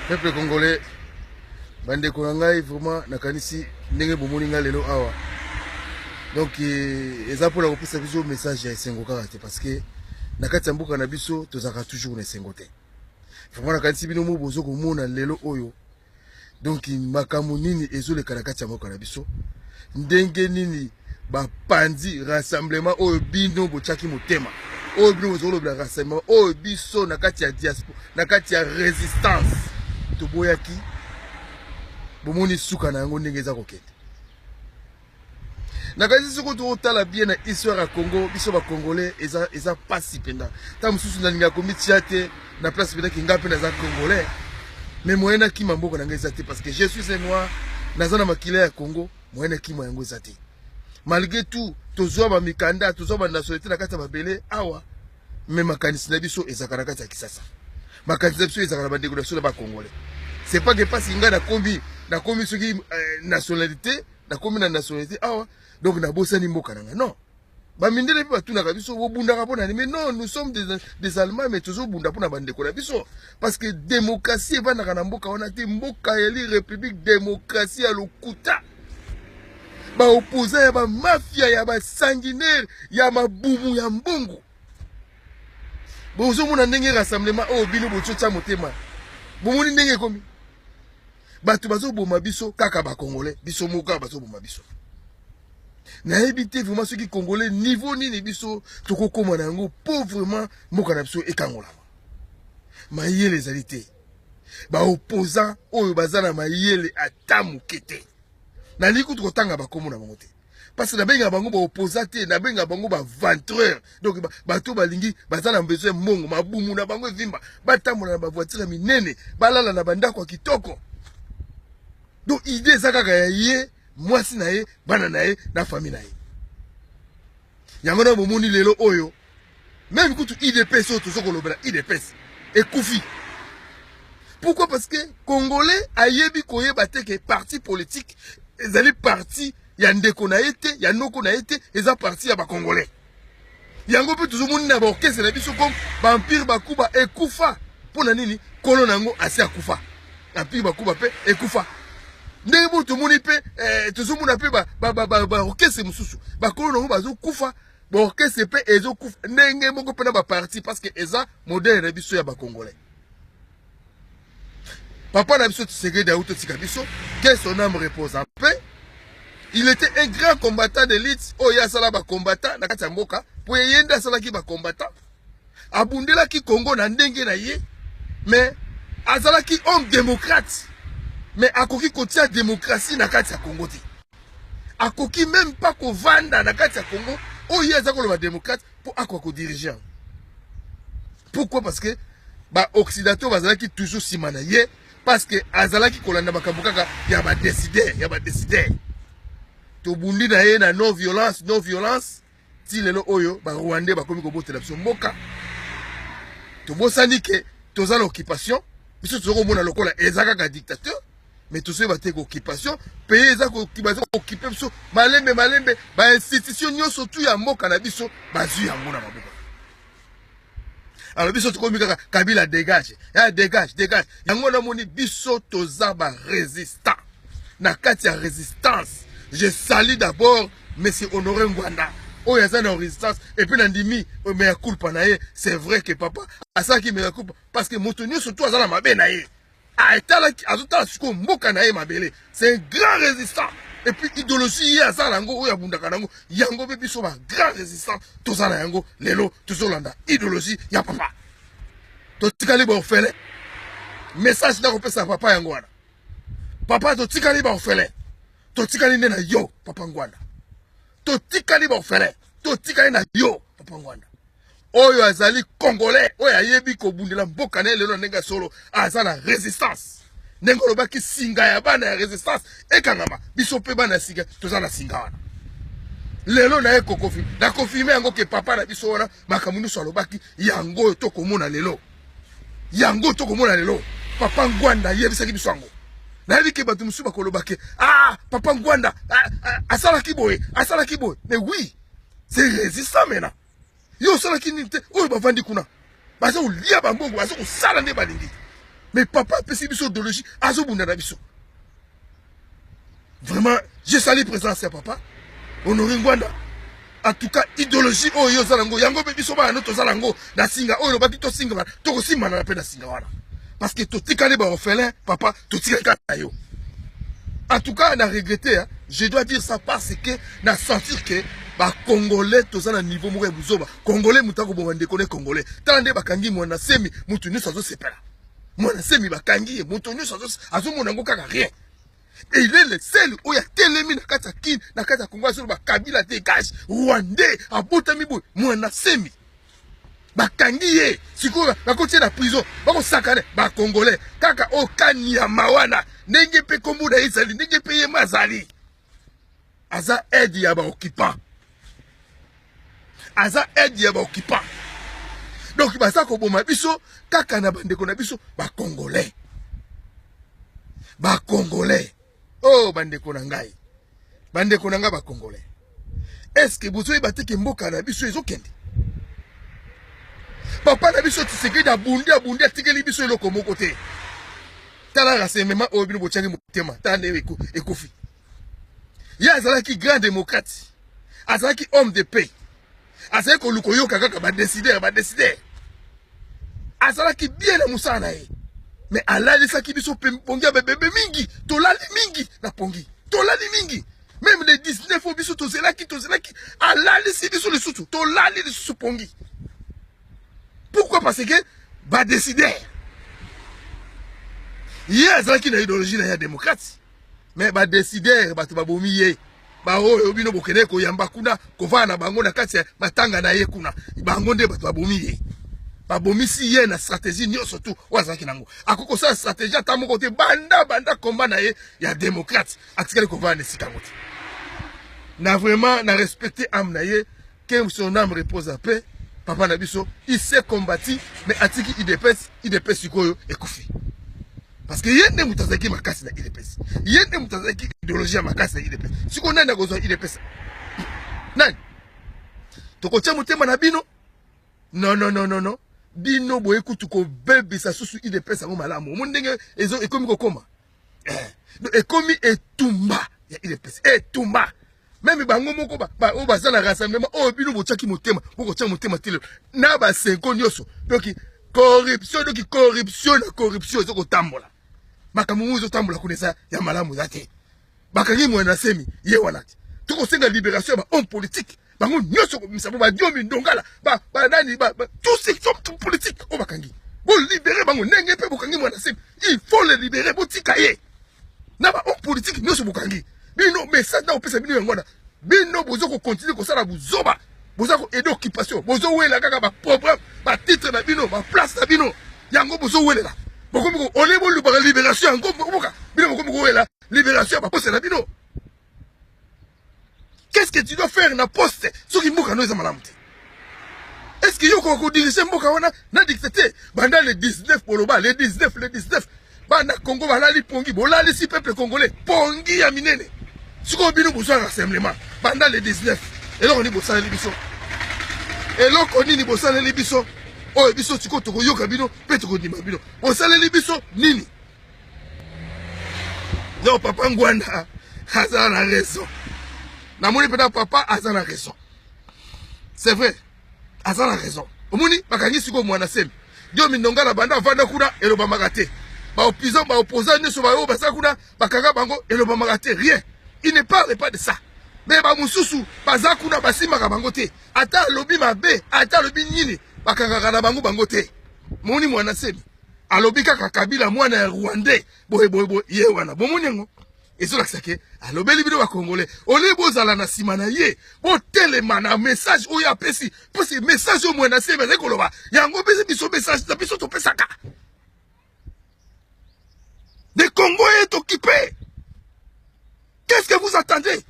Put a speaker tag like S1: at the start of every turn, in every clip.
S1: Peuple congolais, bandeko na ngai, vraiment nakanisi ndenge bomoni ngai lelo awa. Donc eza mpona kopesa biso message ya esengo kaka te, parce que na kati ya mboka na biso tozalaka toujours na esengo te. Vraiment nakanisi bino mo bozo komona lelo oyo, donc makambo nini ezoleka na kati ya mboka na biso, ndenge nini bapanzi rassemblement oyo bino botiaki motema, oyo bino bozolobela rassemblement oyo biso na kati ya diaspora, na kati ya résistance toboyaki. Bomoni suka na yango ndenge eza kokende. Nakanisi soki totala bien na histoire ya Congo, biso bacongolais eza pasi mpenza. Ntango mosusu nalingaka komitia te na place mpenza que nga mpe naza congolais, mais moyen nakima mboka na ngai eza te, parce que je suis un noir, naza na makila ya Congo. Moyen nakima yango eza te. Malgré tout tozwa bamikanda, tozwa banationalité na kati ya mabele awa, mais makanisi na biso ezalaka na kati ya Kisasa, makanisi na biso ezalaka na bandeko na biso na bacongolais. C'est pas que mpasi ngai nakomi soki nationalité, nakomi na nationalité awa, donc nabosani mboka na ngai. Non, bamindele mpe batunaka biso: bobundaka mpo na nini? Mais non, nous sommes des Allemands, mais tozobunda mpo na bandeko na biso, parce que démocratie evandaka na mboka wana te. Mboka yali république démocratie ya lokuta, baopposant ya bamafia, ya basanguinaire, ya mabumu ya mbongo. Bozomona ndenge rassemblement oyo bino botiotia motema, bomoni ndenge ekomi. Bato bazoboma biso kaka bacongolais, biso moko kaka bazoboma biso. Nayebi te vraiment soki congolais niveau nini biso tokokóma na yango mpo vraiment mboka na biso ekangolama. Mayele ezali te. Baopposant oyo baza na mayele ata moke te. Nalingi kutu kotanga bakombo na bango te, parce que nabengaka bango baopposant te, nabengaka bango baventreur. Donc bato balingi, baza na besoin mbongo, mabumu na bango evimba, batambola na bavoiture ya minene, balala na bandako ya kitoko. Donc idée eza kaka ya ye, mwasi na ye, bana na ye na famille na ye. Yango na bomoni lelo oyo, même kutu UDPS oyo toza kolobela, UDPS ekufi. Pourquoi? Parce que congolais ayebi koyeba te que parti politique ezali parti ya ndeko na ye te, ya noko na ye te, eza parti ya bacongolais. Yango mpe tozomoni na baorchestre na biso comme baempire Bakuba ekufa. Mpo na nini? Kolo na yango asi akufa. Empire Bakuba mpe ekufa. Ndenge bo tomoni mpe tozomona mpe baorchestre mosusu, bakolo na yango bazokufa, baorchestre mpe ezokufa ndenge moko mpe na baparti, parce que eza modèle na biso ya bacongolais. Papa na biso Tshisekedi auti totika biso, que son âme repose en paix. Il était un grand combattant d'élite oyo ye asala bacombattant na kati ya mboka, mpo ye nde asalaki bacombattant, abundelaki Congo na ndenge na ye. Mais azalaki homme démocrate, mais akoki kotia démocratie na kati ya Congo te. Akoki même pas kovanda na kati ya Congo oyo ye aza koloba démocrate mpo akoka kodiriger yango. Pourquoi? Parce que baoccidentaux bazalaki toujours nsima na ye, parce que azalaki kolanda makambo kaka ya badécideur, ya badécideur. Tobundi na ye na non violence, non violence, ti lelo oyo barwandais bakomi kobotela biso mboka. Tobosani que toza na occupation. Biso toza komona lokola eza kaka dictateur, mais tozoyeba te occupation pays eza baza kooccuper biso malembe malembe. Bainstitution nyonso tu ya mboka na biso bazwi yango na maboko. Alors biso tokomi kaka Kabila dégage, ya dégage, dégage. Yango namoni biso toza barésistant. Na kati ya résistance, je salue d'abord monsieur Honoré Ngbanda oyo aza na résistance. Et puis nandimi mea culpa na ye. C'est vrai que papa asalaki mea culpa, parce que moto nyonso to aza na mabe na ye. Atalaki, azotala sikoyo mboka na ye mabele. C'est un grand résistant. Et puis idéologie ye aza na yango, oyo abundaka na yango, yango mpe biso bagrand résistant toza na yango lelo. Tozolanda idéologie ya papa. Totikali baorphelin. Message nakopesa papa yango wana: papa, totikali baorphelin, totikali nde na yo papa Ngbanda. Totikali baorphelin, totikali na yo papa Ngbanda. Oyo azali congolais oyo ayebi kobundela mboka na ye lelo na ndenge ya solo, aza na résistance. Ndenge olobaki singa ya bana ya résistance ekangama, biso mpe bana ya singa toza na singa wana lelo. Na ye koconfirmer, naconfirmer yango que papa na biso wana, makambo nyonso alobaki, yango oyo tokomona lelo, yango tokomona lelo. Papa Ngbanda ayebisaki biso yango. Nayebi que bato mosusu bakoloba que ah, papa Ngbanda asalaki boye, asalaki boye. Mais oui, c'est résistant. Maintenant yo osalaki nini te? Oyo bavandi kuna baza kolia bambongo, baza kosala nde balingi. Mais papa apesi biso idéologie, azobunda na biso. Vraiment, je salue présence ya papa Honore Ngwanda. En tout cas, idéologie oyo yo oza nango, yango mpe biso bana no toza nango na singa oyo olobaki tosingama, tokosimbana na mpe na singa wana. Parce que totikali ba orphelin, papa, totikali kaka na yo. En tout cas, na regretté, hein, je dois dire ça parce que na sentir que ba Congolais toza na niveau moko ya buzoba. Congolais moto akoboma ndeko ne Congolais. Tala nde bakangi mwana semi, moto nyonso azosepela. Mwana semi bakangi ye, moto nyonso azomona yango kaka rien. Et il est le seul oyo atelemi na kati ya Kin, na kati ya Congo azoloba Kabila dégage, Rwandais abotami boye, mwana semi. Bakangi ye, sikoyo bakoti ye na prison, bakosakana ba Congolais kaka oyo kanyama wana, ndenge mpe kombo na ye ezali, ndenge mpe ye mazali. Aza aide ya ba occupants. Aza aide ya ba occupants. Donc baza koboma biso kaka na bandeko na biso ba Congolais. Ba Congolais. Oh bandeko na ngai. Bandeko na ngai ba Congolais. Est-ce que bozoyeba te ke mboka na biso ezokende? Papa na biso Tshisekedi abundi abundi atikeli biso eloko moko te. Tala rassemblement oyo bino botiaki motema, tala ndenge ekufi. Ye azalaki grand démocrate, azalaki homme de paix, azalaki koluka koyoka kaka ba décideur, ba décideur. Azalaki bien na mosala na ye, mais alalisaki biso pongi ya bebebe mingi, tolali mingi na pongi, tolali mingi. Même les 19 oyo biso tozelaki, tozelaki, alalisi biso lisusu, tolali lisusu pongi. Pourquoi? Parce que ba décideur. Ye azalaki na idéologie na ya démocrate. Mais ba décideur bato babomi ye. Ba oyo bino bokende koyamba kuna, kovanda na bango na kati ya matanga na ye kuna. Bango nde bato babomi ye. Babomisi ye na stratégie nyonso tu oyo azalaki nango. Akoki kosala stratégie ata moko te, banda banda combat na ye ya démocrate, atikali kovanda na esika yango te. Na vraiment na respecter âme na ye, que son âme repose en paix. Papa na biso, il s'est combattu, mais atiki UDPS, UDPS sikoyo ekufi. Parce que ye nde moto azalaki makasi na UDPS. Ye nde moto azalaki idéologie ya makasi na UDPS. Sikoyo nani akozwa UDPS? Nani? Tokotia motema na bino? Non, non, non, non, non. Bino boye kutu kobebisa susu UDPS yango malamu. Omoni ndenge ezo ekomi kokoma. Donc ekomi etumba ya UDPS. Etumba. Même bango moko ba oyo baza na rassemblement oyo bino botiaki motema, bokotia motema te lelo. Na ba senko nyonso. Donc corruption, donc corruption na corruption ezo kotambola. Makambo mosusu ezotambola kuna eza ya malamu eza te. Bakangi mwana semi ye wana te. Tokosenga libération ya ba homme politique. Bango nyonso kobimisa bo ba Diomi Ndongala, ba, ba nani, ba, ba, tous ces hommes politiques oyo bakangi. Bo libérer bango ndenge mpe bokangi mwana semi. Il faut les libérer, botika ye. Na ba homme politique nyonso bokangi. Bino message na kopesa bino yango wana. Bino bozo ko continuer kosala buzoba. Boza ko aider occupation. Bozo wela kaka ba programme, ba titre na bino, ba place na bino. Yango bozo welela. Bokomi ko ole bolubaka libération yango boka. Bino bokomi ko wela libération ya ba poste na bino. Qu'est-ce que tu dois faire na poste soki mboka no eza malamu te? Est-ce que yo ko diriger mboka wana na dictateur? Banda le 19 boloba, le 19, le 19. Bana Congo balali pongi, bolalisi peuple congolais pongi ya minene. Sikoyo bino bozwa rassemblement banda le 19. Eloko nini bosaleli biso? Eloko nini bosaleli biso? Oyo biso sikoyo tokoyoka bino mpe tokondima bino. Bosaleli biso nini? Non, papa Ngwanda aza na raison. Namoni mpenza papa aza na raison. C'est vrai, aza na raison. Omoni bakangi sikoyo mwana semi. Diomi Ndongala banda avanda kuna elobamaka te. Ba opposants, ba opposants nyonso ba oyo baza kuna bakanga bango elobamaka te, rien. Il ne parle pas de ça. Mais ba mosusu baza kuna basimbaka bango te. Ata alobi mabe, ata alobi nini, bakangaka na bango bango te. Moni mwana semi alobi kaka Kabila mwana ya Rwandais boye boye boye, ye wana bomoni yango ezolakisa ke alobeli bino ba Congolais, olie bozala na nsima na ye, botelema na message oyo apesi, parce message oyo mwana semi azali koloba yango opesi biso message na biso topesaka. Le Congo est occupé. Qu'est-ce que vous attendez?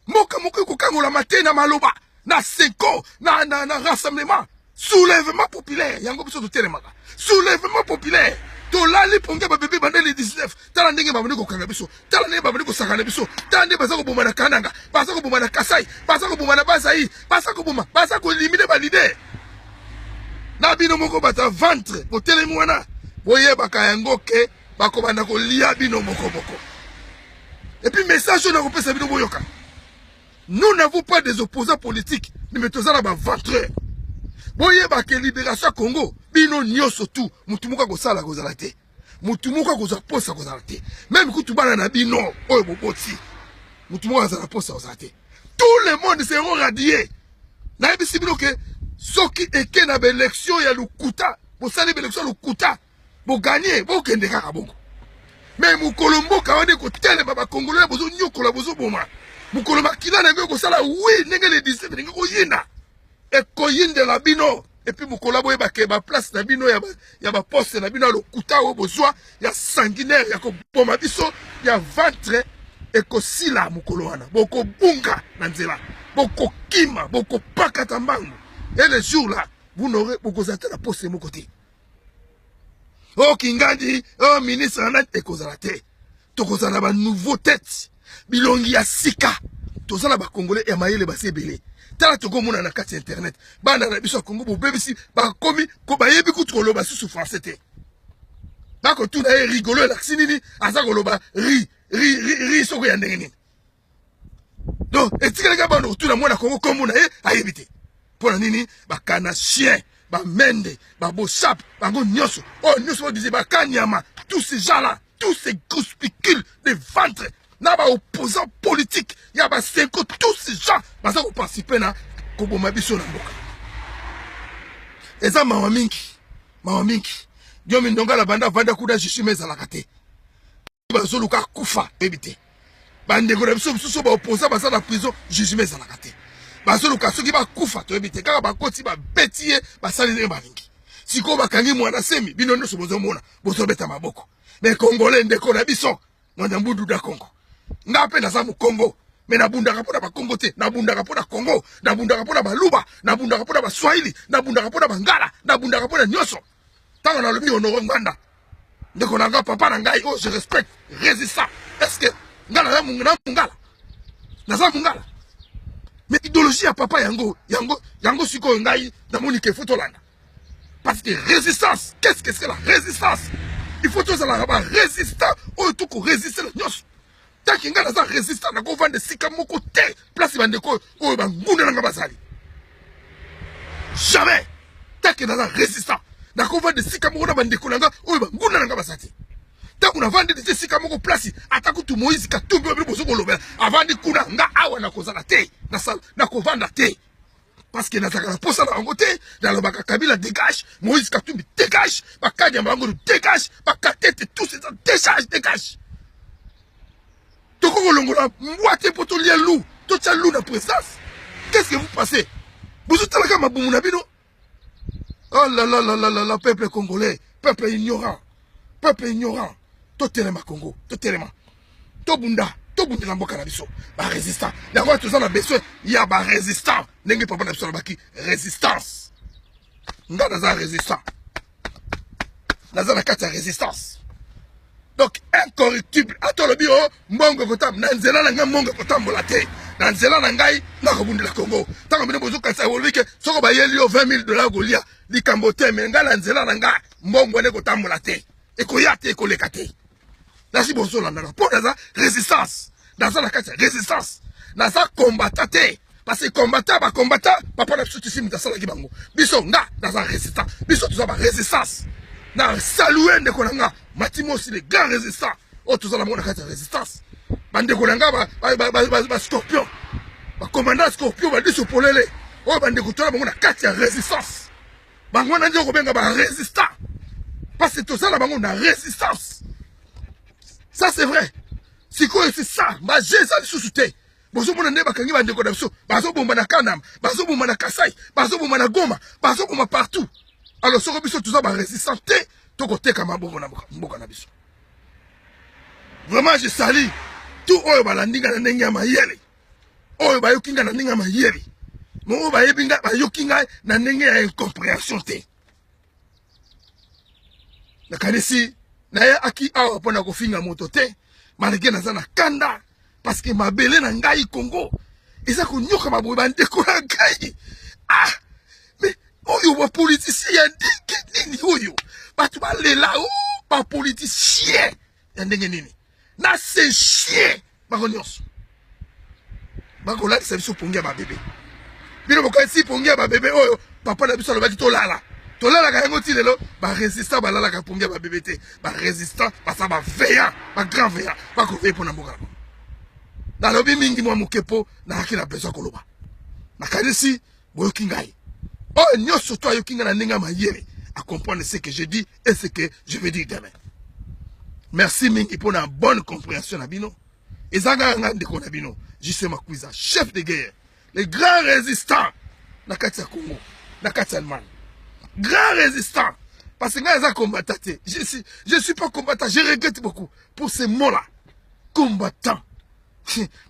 S1: Mboka moko ekokangolama te na maloba, na seko, na, na, na rassemblement, soulèvement populaire. Yango biso totelemaka. Soulèvement populaire. Tolali pongi ya babebe banda le 19. Tala ndenge babandi kokanga biso. Tala ndenge babandi kosakana biso. Tala ndenge baza koboma na Kananga, baza koboma na Kasai, baza koboma na Bazaï, baza koboma, baza koelimine ba leader. Na bino moko bato ya ventre botelemi wana. Boyebaka yango ke bakobanda kolia bino moko moko. Et puis message oyo nakopesa bino boyoka. Nous n'avons pas des opposants politiques, mais toza na ba ventreurs. Boyeba ke libération ya Congo, bino nyonso tout, mutu moko akosala kozala te. Mutu moko akozwa posa kozala te. Même kutu bana na bino oyo boboti, mutu moko azala posa kozala te. Tout le monde seront radiés. Nayebisi bino ke soki eke na ba élection ya lokuta, bosali ba élection ya lokuta, boganye, bokende kaka bongo. Mais mokolo mboka wana ekotelema, bakongolais bozonyokola, bozoboma, mokolo makila na yango ekosala wi ndenge le 17 ndenge koyinda, ekoyindela bino. Et puis mokolo boyeba ke ba place na bino ya ba poste na bino ya lokuta oyo bozwa ya sanguinaire ya koboma biso ya ventre ekosila mokolo wana, bokobunga na nzela, bokokima, bokopakata mbangu. Et le jour là vous n'aurez, bokozala te na poste moko te. Oh Kingandi, oh ministre na ekozala te. Tokozala na ba nouveau tête, bilongi ya sika. Tozala ba Congolais ya mayele basi ebele. Tala tokomona na kati ya internet, bana na biso ya Congo bobebisi, bakomi ko bayebi kutu koloba susu français te. Bakotuna ye rigolo elakisi nini, aza koloba ri ri ri ri soko ya ndenge nini. Donc etikalaka bana kotuna mwana Congo kombo na ye ayebi te. Mpo na nini bakana chien, bamende, babosap, bango nyonso oyo nyonso badise bakanyama, tous ces gens là, tous ces groupuscules de ventre na ba opposants politiques ya ba senko, tous ces gens baza koparticiper na koboma biso na mboka. Eza mawa mingi, mawa mingi. Diomi Ndongala banda vanda kuna jugement ezalaka te, bazoluka kufa yebi te. Bandeko na biso mosusu baopposa baza na prison, jugement ezalaka te, bazoluka soki bakufa toyebi te. Kaka bakoti babeti ye, basali ndenge balingi. Sikoyo bakangi mwana semi, bino nyonso bozomona, bozobeta maboko. Mais Congolais ndeko na biso mwana mbundu da Congo, nga mpe naza mokongo, me nabundaka mpo na bakongo te, nabundaka mpo na Congo, nabundaka mpo na baluba, nabundaka mpo na baswahili, nabundaka mpo na bangala, nabundaka mpo na nyonso. Ntango nalobi Honore Ngbanda ndeko na nga, papa na ngai oyo je respecte, résistant, est-ce que nga naza mongala? Naza mongala, mais idéologie ya papa yango yango yango sikoyo ngai namoni ke faut tolanda, parce que résistance, qu'est-ce que c'est la résistance? Il faut tozalaka ba résistant oyo tokorésister na nyonso. Tant que ngai naza résistant, nakovanda esika moko te place bandeko oyo banguna na nga bazali, jamais. Tant que naza résistant, nakovanda esika moko na bandeko na nga oyo banguna na nga baza te. Ntango navandi te esika moko place, ata kutu Moïse Katumbi oyo bino bozo kolobela avandi kuna, nga awa nakozala te, nakovanda te, parce que nazalaka na posa na bango te. Nalobaka Kabila dégage, Moïse Katumbi dégage, bakanya bango dégage, bakatete, tous eza dégage, dégage. Tokoki kolongola mbwa te mpo tolia loup, totia loup na présence. Qu'est-ce que vous pensez? Bozotalaka mabumu na bino. Oh là là là là là là, peuple congolais, peuple ignorant, peuple ignorant. Totelema Congo, totelema, tobunda, tobundela mboka na biso. Barésistant yango toza na besoin ya barésistant, ndenge papa na biso alobaki résistance. Nga naza résistant, naza na kati ya résistance, donc incorruptible. Ata olobi o mbongo ekotambola na nzela na ngai, mbongo ekotambola te na nzela na ngai. Nakobundela Congo. Ntango bino bozokanisa, olobi ke soko bayeli yo 20 000 dollars kolia likambo te, me ngai na nzela na ngai mbongo wana ekotambola te, ekoya te, ekoleka te. Nasi bozolandaka mpo naza résistance, naza na kati ya résistance, naza combattant te, parce que combattant, bacombattant papa na biso tisi moto asalaki bango. Biso, nga naza résistant, biso toza barésistance. Na salue ndeko na nga Matimosi, le grand résistant oyo toza na bango na kati ya résistance. Bandeko na nga bascorpion, bacommandant scorpion, badiso polele oyo bandeko toza na bango na kati ya résistance, bango wana nde okobenga barésistant, parce que toza na bango na résistance. Ça c'est vrai. Sikoyo c'est ça, baje eza lisusu te. Bozomona nde bakangi bandeko na biso, bazobomba na Kanama, bazobomba na Kasai, bazobomba na Goma, bazoboma partout. Alors soko biso toza barésistant te, tokoteka mabongo na mboka na biso. Vraiment, je salue tout oyo balandi nga na ndenge ya mayele, oyo bayoki nga na ndenge ya mayele, mo oyo bayebi nga, bayoki ngai na ndenge ya incompréhension te. Nakanisi naye aki awa mpona kofinga moto te, malgré naza na kanda, parce que mabele na ngai Congo eza konyoka boye. Bandeko na ngai, ah, mais oyo bapoliticien ya ndenge nini oyo? Bato balela o bapoliticien ya ndenge nini na se chien bango nyonso bakolalisa biso pongi ya babebe. Bino bokanisi pongi ya babebe oyo papa na biso alobaki tolala, tolalaka yango ti lelo. Barésistant balalaka pongi ya babebe te. Barésistant baza baveillant, bagrand veillant, bakoveille mpo na mboka na bango. Nalobi mingi mwa moke mpo nayaki na besoin koloba. Nakanisi boyoki ngai. Oyo nyonso to ayoki ngai na ndenge ya mayele acomprendre ce que je dis et ce que je vais dire demain. Merci mingi mpo na bonne compréhension na bino. Eza kaka ngai ndeko na bino JC Makwiza, chef de guerre, le grand résistant na kati ya Congo, na kati ya Allemagne. Grand résistant parce que ngai eza combattant te. Je suis pas combattant. Je regrette beaucoup pour ces mots là, combattant.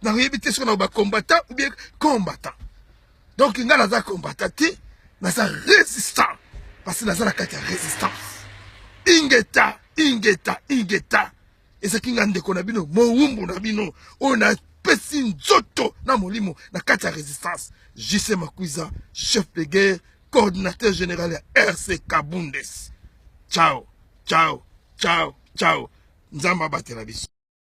S1: Nayebi te soki na bacombattant ou bien combattant. Donc ngai naza combattant te, naza résistant parce que naza na kati ya résistance. Ingeta, ingeta, ingeta. Ezalaki ngai ndeko na bino, mowumbu na bino, oyo napesi nzoto na molimo na kati ya résistance, JC Makwiza, chef de guerre, coordinateur général ya RC Bundes. Ciao, ciao, ciao, ciao. Nzambe abatela biso.